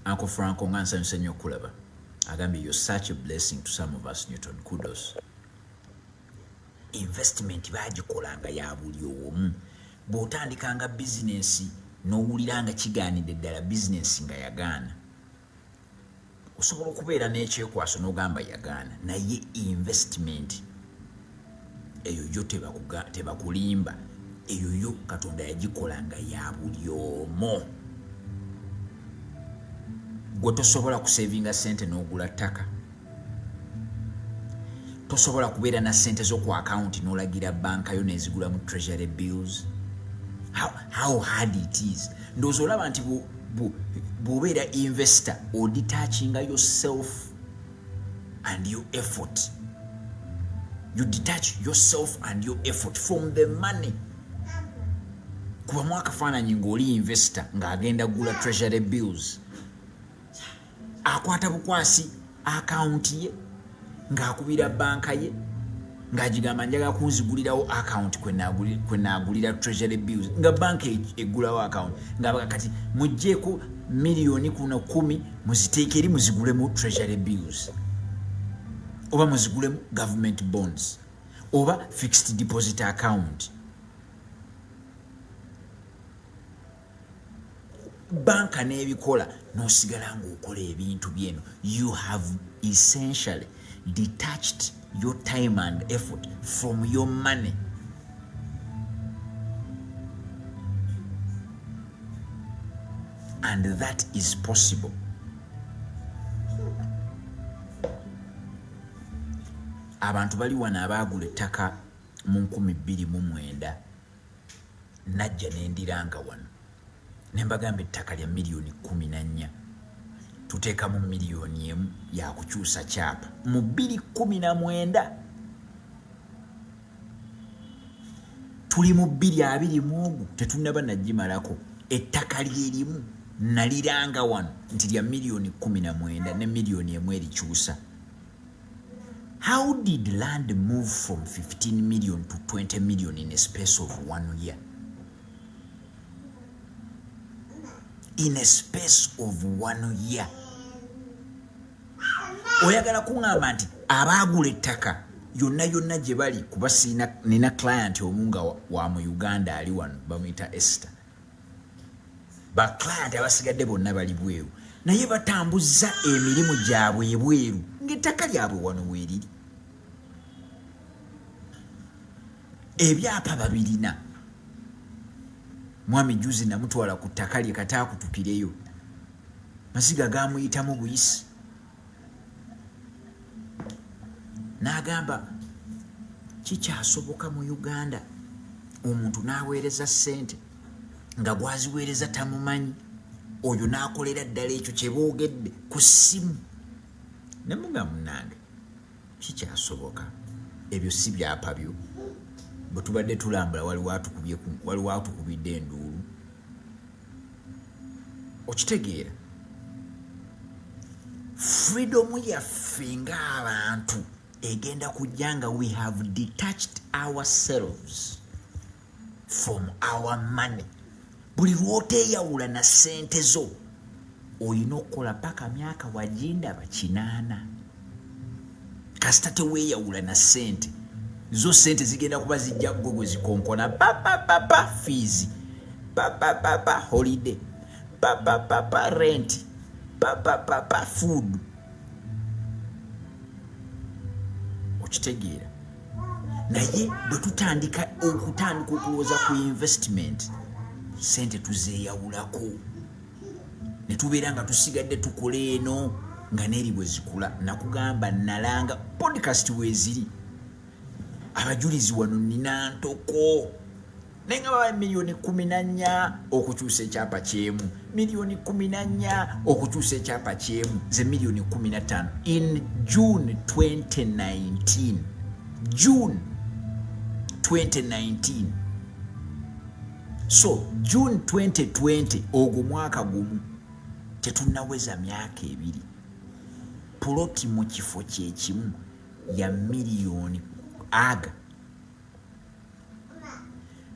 Uncle Franco, nga nsanyuse nnyo okulaba. Agambye, "You're such a blessing to some of us, Newton. Kudos." Investment bagikolanga ya buli omu. Bw'otandikanga bizinensi n'owulira nga kigaanidde ddala, bizinensi nga yagaana, osobola okubeera n'ekyekwaso n'ogamba yagaana, naye investment eyo yo tebakulimba. Eyo yo Katonda yagikola nga ya buli omu. Gwe tosobola kusevinga sente n'ogula ttaka, tosobola kubeera na sente zo ku akawunti n'olagira banka yo nezigulamu treasury bills. How hard it is? Ndowooza olaba nti bw'obeera investor, odetachinga yourself and your effort. You detach yourself and your effort from the money. Kubamu akafaananyi ng'oli investor ng'agenda gula treasury bills, akwata bukwasi akawunti ye ng'akubira banka ye ng'agigamba, "Njagala kunzigulirawo akawunti kwe naagulira treasury bills," nga banka eggulawo akawunti nga kati mugjeeko miliyoni kuno 10, muziteeke eri, muzigulemu treasury bills oba muzigulemu government bonds oba fixed deposit account. Banka n'ebikola n'osigala ng'okola ebintu byeno. You have essentially detached your time and effort from your money. And that is possible. Abantu bali wano abaagula ettaka mu 2009, najja nendiranga wano ne mbagamba ettaka lya miliyoni 14, tuteekamu miliyoni 1 yakukyusa kyapa mu 2019. Tuli mu 2021, tetunaba nagimalako. Ettaka lyerimu naliranga wano nti lya miliyoni 19 ne miliyoni 1 erikyusa. How did land move from 15 million to 20 million in a space of one year? In a space of one year. Oyagala kuŋŋamba nti abaagula ettaka yonna yonna gye bali, kuba siina nina client omu nga wa mu Uganda ali wano, bamuyita Esther. Ba client abasigadde bonna bali bweru, naye batambuza emirimu gyabwe ebweru ng'ettaka lyabwe wano weeriri, ebyapa babirina. Mwami juzi namutwala ku ttaka lye, kataakutukireyo, maziga gamuyitamu buyisi, n'agamba kikyasoboka mu Uganda omuntu n'aweereza ssente nga gwaziweereza tamumanyi, oyo n'akolera ddala ekyo kye boogedde ku ssimu. Ne muga, "Munange, kikyasoboka. Ebyo si byapa byo." Bwe tubadde tulambula, waliwo atukubidde enduulu. Okitegeera, freedom yaffe ng'abantu egenda kujja nga we have detached ourselves from our money. Buli lwoteeyawula na ssente zo, olina okukola paka myaka wagindaba 80, kasita teweeyawula na ssente zo. Ssente zigenda kuba zijja gwe gwe zikonkona, papapapa fees, papapapa holiday, papapapa rent, papapapa food. Okitegeera? Naye bwe tutandika okutandika okulowooza ku investment, sente tuzeeyawulako ne tubeera nga tusigadde tukola eno nga neeri bwe zikula. Nakugamba, nalanga podcast weeziri, abajulizi wano nina ntoko, naye nga baba miliyoni 14 okukyusa ekyapa kyemu, miliyoni 14 okukyusa ekyapa kyemu, ze miliyoni 15 in June 2019. June 2019. So June 2020, ogwo mwaka gumu, tetunaweza myaka 2, puloti mu kifo kyekimu ya miliyoni aga.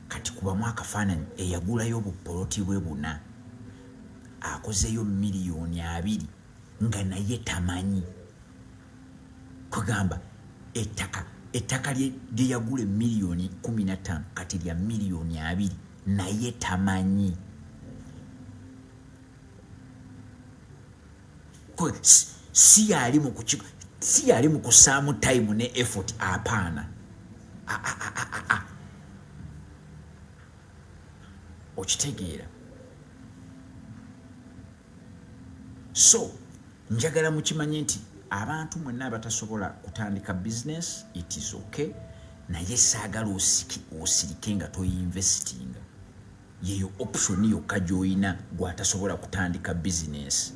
Kati kubamu akafaananyi, eyagulayo obupoloti bwe buna akozeyo miliyoni 20 nga naye tamanyi. Kwegamba ettaka lye yagula emiliyoni 15 kati lya miliyoni 20, naye tamanyi. Si yali mu kusaamu time ne effort, apaana. Okitegeera? So njagala mukimanye nti abantu mwenna abatasobola kutandika business, it is okay, naye saagala osirike nga toinvestinga. Yeyo option yokka gy'olina gw'atasobola kutandika bizinesi,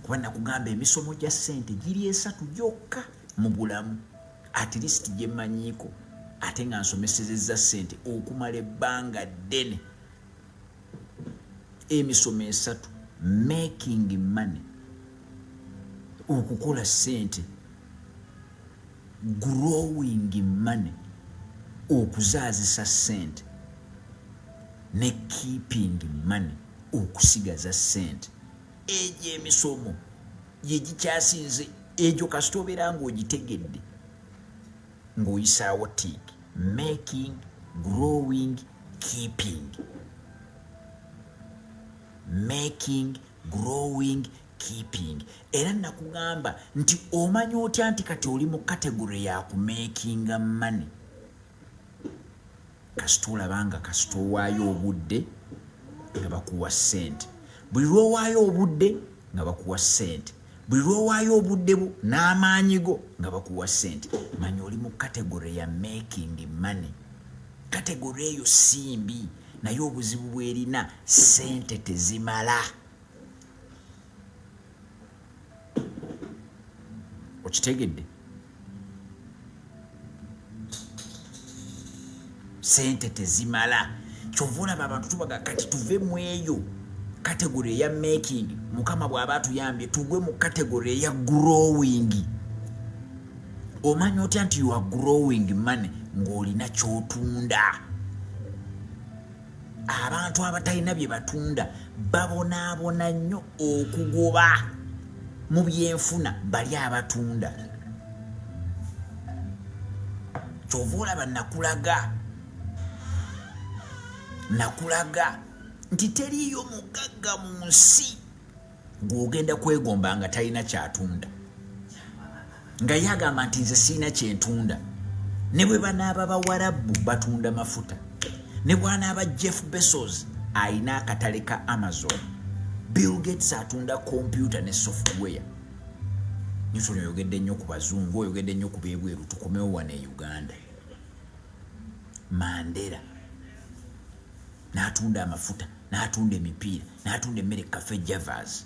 kuba nakugamba emisomo gya ssente giri esatu gyokka mu bulamu, at least gye mmanyiiko, ate nga nsomesezezza ssente okumala ebbanga ddene. Emisomo esatu: making money, okukola ssente, growing money, okuzaazisa ssente, ne keeping money, okusigaza ssente. Egyo emisomo yegikyasinze egyo. Kasita obeera ng'ogitegedde ng'oyisaawo tick: making, growing, keeping. Making, growing, keeping. Era nakugamba nti omanya otya nti kati oli mu category ya kumakinga money? Kasita olabanga, kasita owaayo obudde nga bakuwa ssente. Buli lwowaayo obudde nga bakuwa ssente, buli lwowaayo obudde bwo n'amaanyi go nga bakuwa ssente, manya oli mu category ya making money. Category eyo si mbi, naye obuzibu bwerina, ssente tezimala. Okitegedde? Sente tezimala. Kyova olaba abantu tubaga kati tuve mu eyo category eya making, Mukama bw'aba atuyambye tugwe mu category eya growing. Omanya otya nti you are growing money? Ng'olina kyotunda. Abantu abatalina bye batunda babonaabona nnyo okugoba mu byenfuna bali abatunda. Kyova olaba nakulaga nti teriiyo mugagga mu nsi gw'ogenda kwegomba nga talina kyatunda, nga ye agamba nti nze siina kyentunda. Ne bwe banaaba Bawarabbu batunda mafuta, ne bwanaaba Jeff Bezos ayina akatale ka Amazon, Bill Gates atunda kompyuta ne software. Newton, oyogedde nnyo ku bazungu, oyogedde nnyo ku bebweru, tukomewo wano e Uganda. Mandela n'atunda amafuta, n'atunda emipiira, n'atunda emmere, Cafe Javas,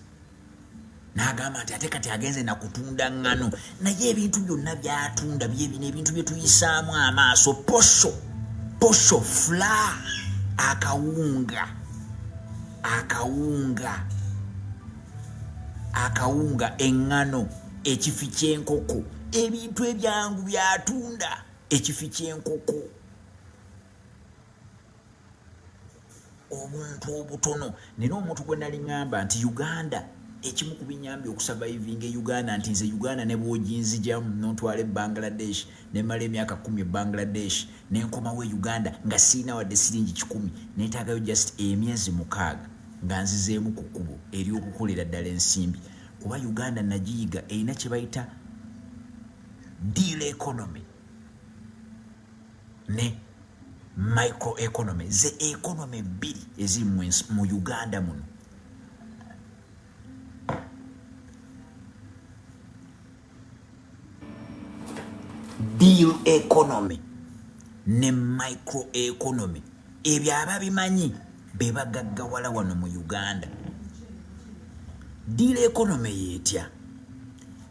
n'agamba nti ate kati agenze nakutunda ŋŋano. Naye ebintu byonna byatunda byebino ebintu bye tuyisaamu amaaso: posho, posho, flour, akawunga, akawunga, akawunga, eŋŋano, ekifi ky'enkoko, ebintu ebyangu byatunda, ekifi ky'enkoko, obuntu obutono. Nina omuntu gwe nali ŋŋamba nti Uganda, ekimu ku binyambye okusurvivinga e Uganda, nti nze Uganda ne bwoginzijamu nontwala e Bangladesh, nemala emyaka 10 e Bangladesh, nenkomawo e Uganda nga siina wadde siringi 100, neetaagayo just emyezi 6 nga nzizeemu ku kkubo ery'okukolera ddala ensimbi, kuba Uganda nagiyiga erina kye bayita deal economy ne micro economy, ze economy bbiri eziri mu Uganda muno. Deal economy ne micro economy, ebyo ababimanyi be bagaggawala wano mu Uganda. Deal economy yeetya?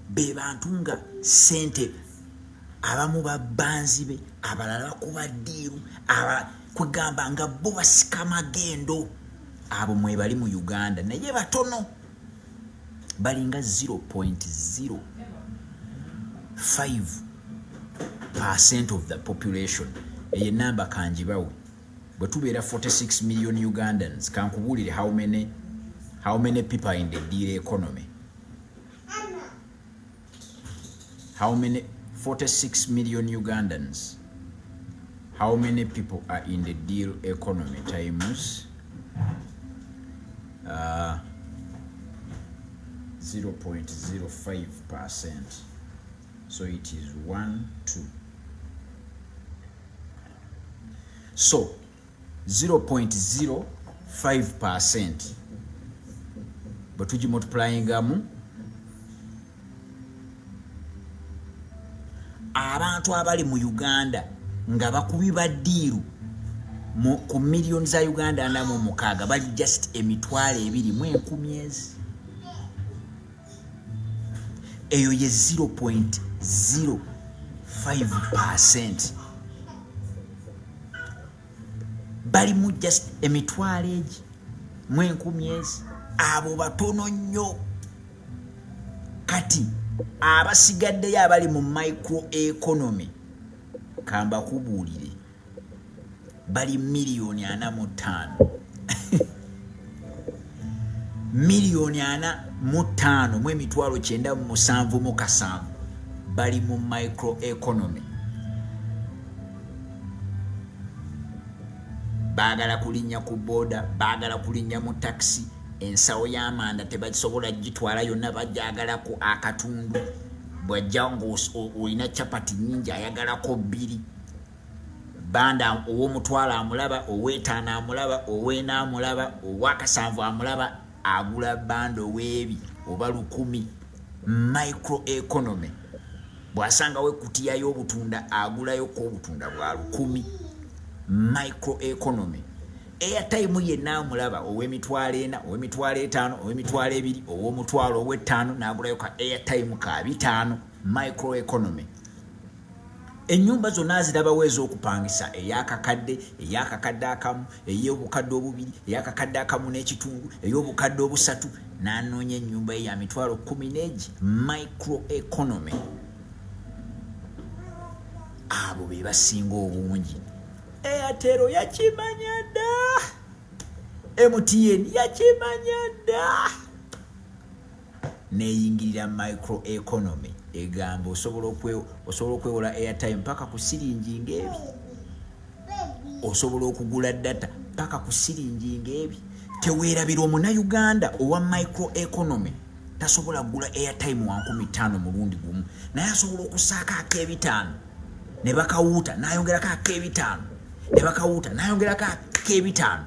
Be bantu nga sente abamu babbanzibe, abalala bakuba deal. Kwegamba nga bo basika magendo. Abo mwebali mu Uganda, naye batono, balinga 0.05% of the population. Eyo enamba kanjibawe. Bwe tubeera 46 million Ugandans, kankubuulire how many people are in the deal economy. How many? 46 million Ugandans, how many people are in the deal economy times 0.05%? So it is 1 2, so 0.05% bwe tugimultiplyingamu abantu abali mu Uganda nga bakubi ba deal ku miliyoni za Uganda 46, bali just 20,000 ezi. Eyo ye 0.05%. Balimu just emitwalo egi mu enkumi ezi. Abo batono nnyo. Kati abasigaddeyo abali mu micro economy, kambakubuulire, bali miliyoni 45, 45,977,000 bali mu micro economy. Baagala kulinnya ku booda, baagala kulinnya mu takisi. Ensawo y'amanda tebasobola gitwala yonna, bajagalako akatundu. Bwajja ngaolina capati nyingi, ayagalako bbiri. Banda ow'omutwalo amulaba, ow'etaano amulaba, ow'ena amulaba, owakasanvu amulaba, agula banda ow'ebi oba 1,000. Micro economy. Bw'asangawo ekutiya y'obutunda, agulayo obutunda bwa 1,000. Micro economy. Airtime yenna amulaba, ow'emitwalo 4, ow'emitwalo 5, ow'emitwalo 2, ow'omutwalo, ow'ettaano, n'agulayo ka airtime ka 500. Micro economy. Ennyumba zonna azirabawo ez'okupangisa, eyakakadde, eyakakadde akamu, ey'obukadde 2, eyakakadde akamu n'ekitundu, ey'obukadde 3, n'anoonya ennyumba ye ya 100,000 n'egi. Micro economy. Abo be basinga obungi. Airtel yakimanya dda, MTN yakimanya dda, neyingirira micro economy. Egamba osobola okwewola airtime paka ku siringi ngaebi, osobola okugula data paka ku siringi ngaebi. Teweerabira, omunauganda owa micro economy tasobola kugula airtime wa 5,000 mulundi gumu, naye asobola okusaako ak'ebitaano ne bakawuuta, n'ayongerako ak'ebitaano ne bakawuuta, n'ayongerako ak'ebitaano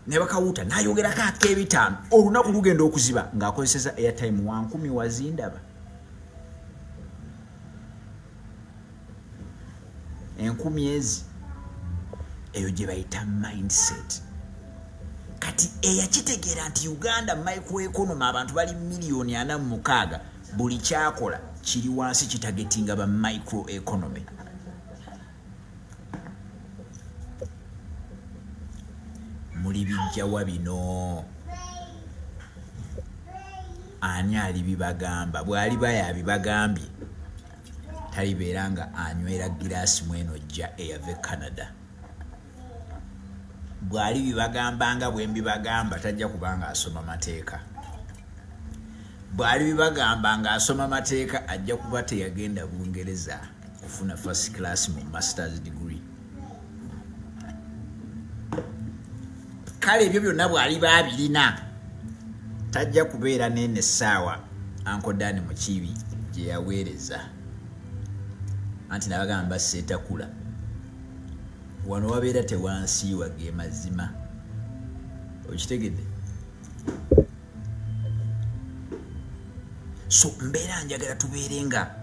ne bakawuuta, n'ayongerako ak'ebitaano. Olunaku lugenda okuziba ng'akozeseza airtime wa 1,000. Wazindaba enkumi ezi. Eyo gye bayita mindset. Kati eyakitegeera nti Uganda microeconomy, abantu bali miliyoni 46, buli kyakola kiri wansi, kitargetinga ba micro economy. Muli bijjawa bino? Ani alibibagamba? Bw'aliba yabibagambye, talibeera nga anywera giraasi mweno jja eyava e Canada. Bw'ali bibagamba nga bwe mbibagamba, tajja kubanga asoma mateeka. Bw'ali bibagamba ng'asoma mateeka, ajja kuba teyagenda Bungereza kufuna first class mu masters degree. Kale ebyo byonna bw'aliba abirina, tajja kubeera neeno essaawa Uncle Dan Mukiibi gye yaweereza. Anti nabagamba seetakula wano, wabeera tewansiiwa. Ge mazima, okitegedde? So mbeera njagala tubeere nga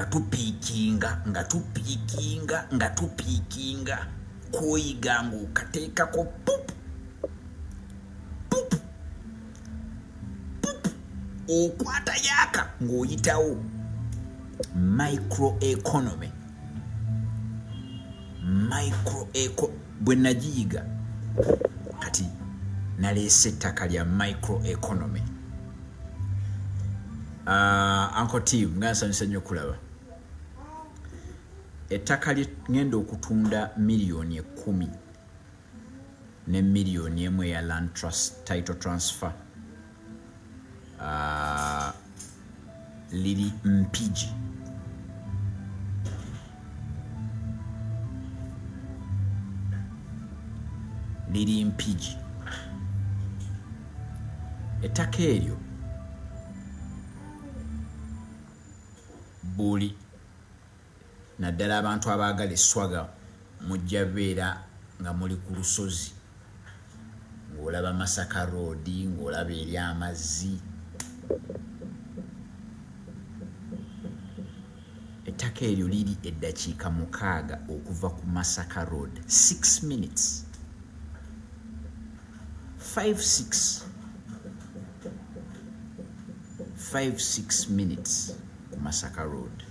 tupiikinga, nga tupiikinga, nga tupiikinga kwoyiga, ng'okateekako pup pup pup, okwata yaaka ng'oyitawo. Micro economy, Micro eco bwe nagiyiga kati naleese ettaka lya micro economy. Uncle Tim, nga nsanyusa nnyo okulaba ettaka lye ngenda okutunda 10 million ne 1 million eya land trust title transfer. Liri Mpigi. Liri Mpigi. Ettaka eryo buli naddala abantu abaagala eswaga, mujja beera nga muli ku lusozi ng'olaba Masaka Road, ng'olaba eri amazzi. Ettaka eryo liri eddakiika 6 okuva ku Masaka Road, 6 minutes, 5 6 5 6 minutes ku Masaka Road.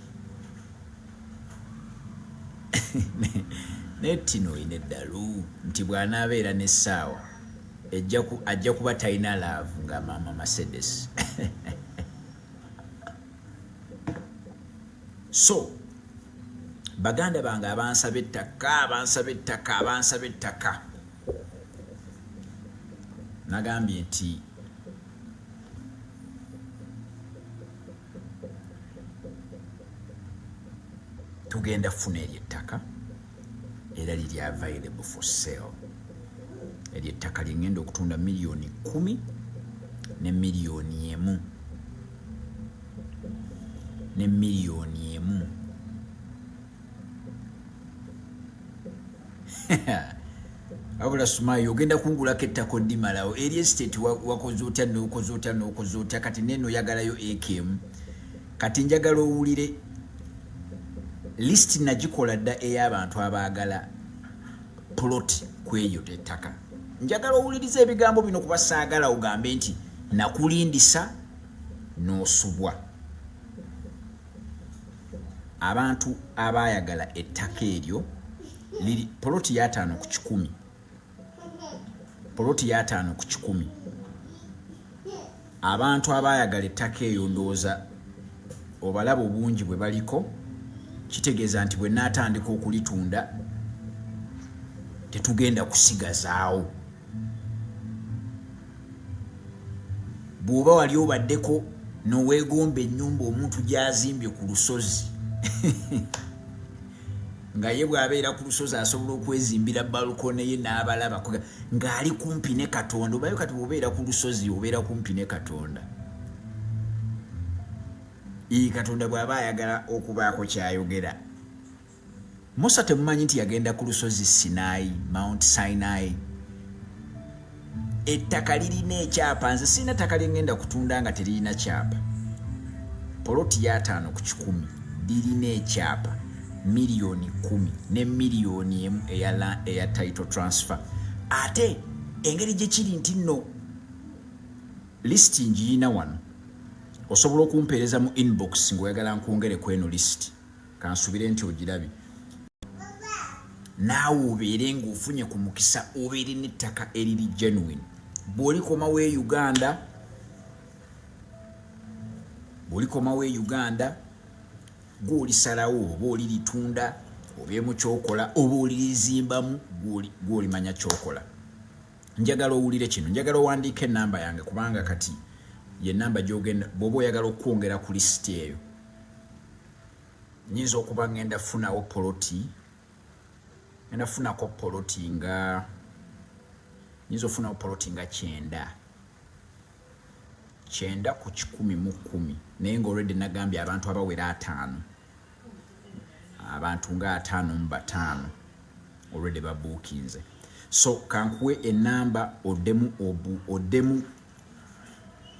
Naye tino olina eddalu nti bw'anaabeera n'essaawa ajja kuba talina love nga maama Mercedes. So baganda bange abansaba ettaka, abansaba ettaka, abansaba ettaka, nagambye nti tugenda kufuna eryo ettaka, era liri available for sale. Eryo ettaka lyengenda okutunda 10 million ne 1 million ne 1 million. Wabula Sumayi, ogenda kungulako ettaka oddimalawo eri estate. Wakoze otya nokoze otya nokoze otya? Kati neno oyagalayo akm. Kati njagala owulire list nagikola dda ey'abantu abaagala plot kweyo ettaka. Njagala owuliriza ebigambo bino, kuba saagala ogambe nti nakulindisa n'osubwa. Abantu abaayagala ettaka eryo, liri poloti y'50 ku 100, poloti y'50 ku 100. Abantu abaayagala ettaka eyo, ndowooza obalaba obungi bwe baliko, kitegeeza nti bwe naatandika okulitunda tetugenda kusigazaawo. Bw'oba wali obaddeko noweegomba ennyumba omuntu gy'azimbye ku lusozi, nga ye bw'abeera ku lusozi asobola okwezimbira balcony ye n'abalaba ng'ali kumpi ne Katonda. Obayo kati bw'obeera ku lusozi obeera kumpi ne Katonda. Ii, Katonda bw'aba ayagala okubaako kyayogera, Musa temumanyi nti yagenda ku lusozi Sinai, Mount Sinai? Ettaka lirina ekyapa. Nze sirina ttaka lyengenda kutunda nga teririna kyapa. Poloti y'50 ku 100, lirina ekyapa, 10 million ne 1 million eya title transfer. Ate engeri gye kiri nti nno list ngiyina wano, osobola okumpeereza mu inbox ng'oyagala nkwongere ku eno list. Kansubire nti ogirabye naawe, obeere ng'ofunye ku mukisa, obeere n'ettaka eriri genuine. Bw'olikomawo e Uganda, bw'olikomawo e Uganda, gw'olisalawo oba oliritunda obeemu kyokola oba olirizimbamu, gw'olimanya kyokola. Njagala owulire kino, njagala owandiike enamba yange, kubanga kati ye namba gyogenda bw'oba oyagala okwongera ku lisiti eyo. Nyinza okuba ngenda funawo poloti, ngenda funako poloti nga, nyinza okufunawo poloti nga 90 ku 110, naye nga already nagambye abantu abawera 50, abantu nga 55 already babuukinze. So kankuwe enamba oddemu obu oddemu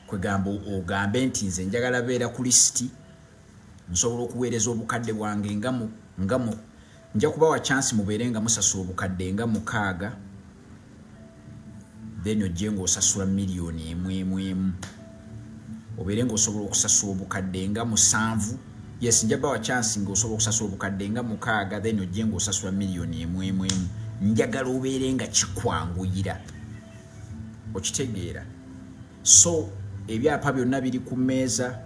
kwegamba ogambe nti nze njagala beera ku lisiti, nsobola okuweereza obukadde bwange nga mu nja kubawa chance mubeere nga musasula obukadde nga 6, then ojje ng'osasula 1 million emu, obeere ng'osobola okusasula obukadde nga 7. Yes, nja bawa chance ng'osobola okusasula obukadde nga 6, then ojje ng'osasula miliyoni 1 emu emu. Njagala obeere nga kikwanguyira, okitegeera? So ebyapa byonna biri ku mmeeza.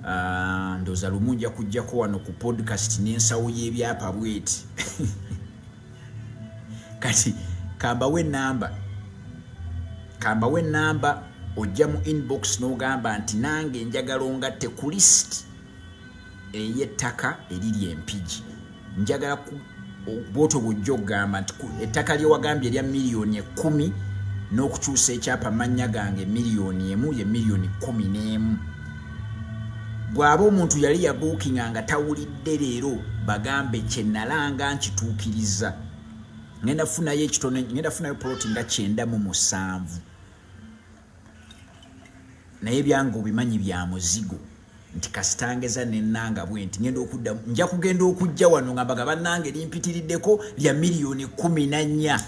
Ah, ndowooza lumu nja kujjako wano ku podcast n'ensawo y'ebyapa bweti. Kati kambawe enamba. Ojja mu inbox n'ogamba nti nange njagala ongatte ku list ey'ettaka eriri Empigi. Njagala bwotyo bwojja okugamba nti ettaka lyewagambye erya miliyoni 10 n'okukyusa ekyapa mannya gange miliyoni 1, ye miliyoni 11. Bw'aba omuntu yali yabuukinga nga tawulidde leero, bagambe kyenalanga nkituukiriza. Ngenda funayo ekitono, ngenda funayo poloti nga 97, naye byange obimanyi bya muzigo nti kasitangeza nenanga bwe nti ngenda okudda, nja kugenda okujja wano nga mbaga bannange limpitiriddeko lya miliyoni 14.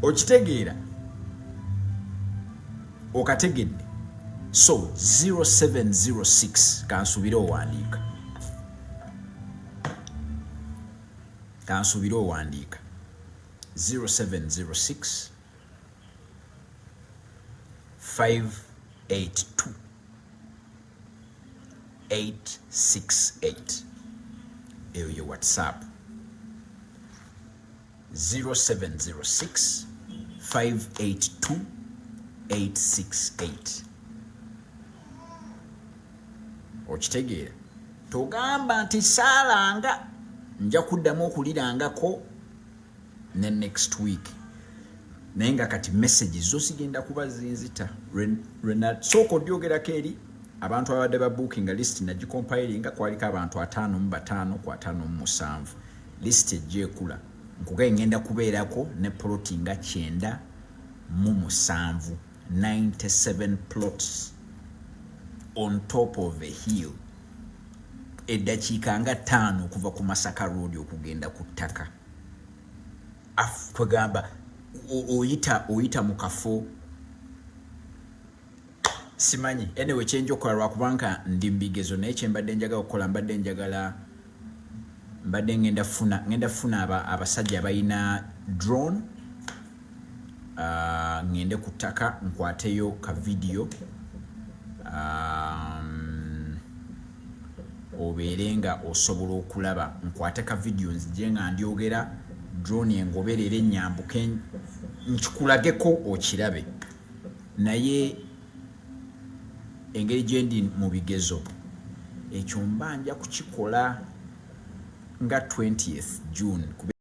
Okitegeera? Okategedde? So 0706, kansubire owandiika, kansubire owandiika: 0706 582 868. Eyo ye WhatsApp, 0706 582 868. Okitegeera? Togamba nti saalanga, nja kuddamu okulirangako ne next week, naye nga kati message zo zigenda kuba zinzita. Sooka odyogerako eri abantu abadde ba bookinga. List nagicompilinga, kwaliko abantu 55 ku 57. List ejja ekula. Nkugaye ngenda kubeerako ne ploti nga 97, 97 plots on top of a hill, eddakiika nga 5 okuva ku Masaka Road okugenda ku ttaka. Kwegamba oyita mu kafo simanyi. Anyway, kyenja okukola, lwakubanga ndi mubigezo, naye kyembadde njagala okukola, mbadde njagala, mbadde ngenda funa abasajja abalina drone, ngende ku ttaka nkwateyo ka video, obeere nga osobola okulaba. Nkwate ka video nzije nga ndyogera, drone engoberere, nyambuke nkikulageko okirabe. Naye engeri gyendi mu bigezo, ekyo mba nja kukikola nga 20th June.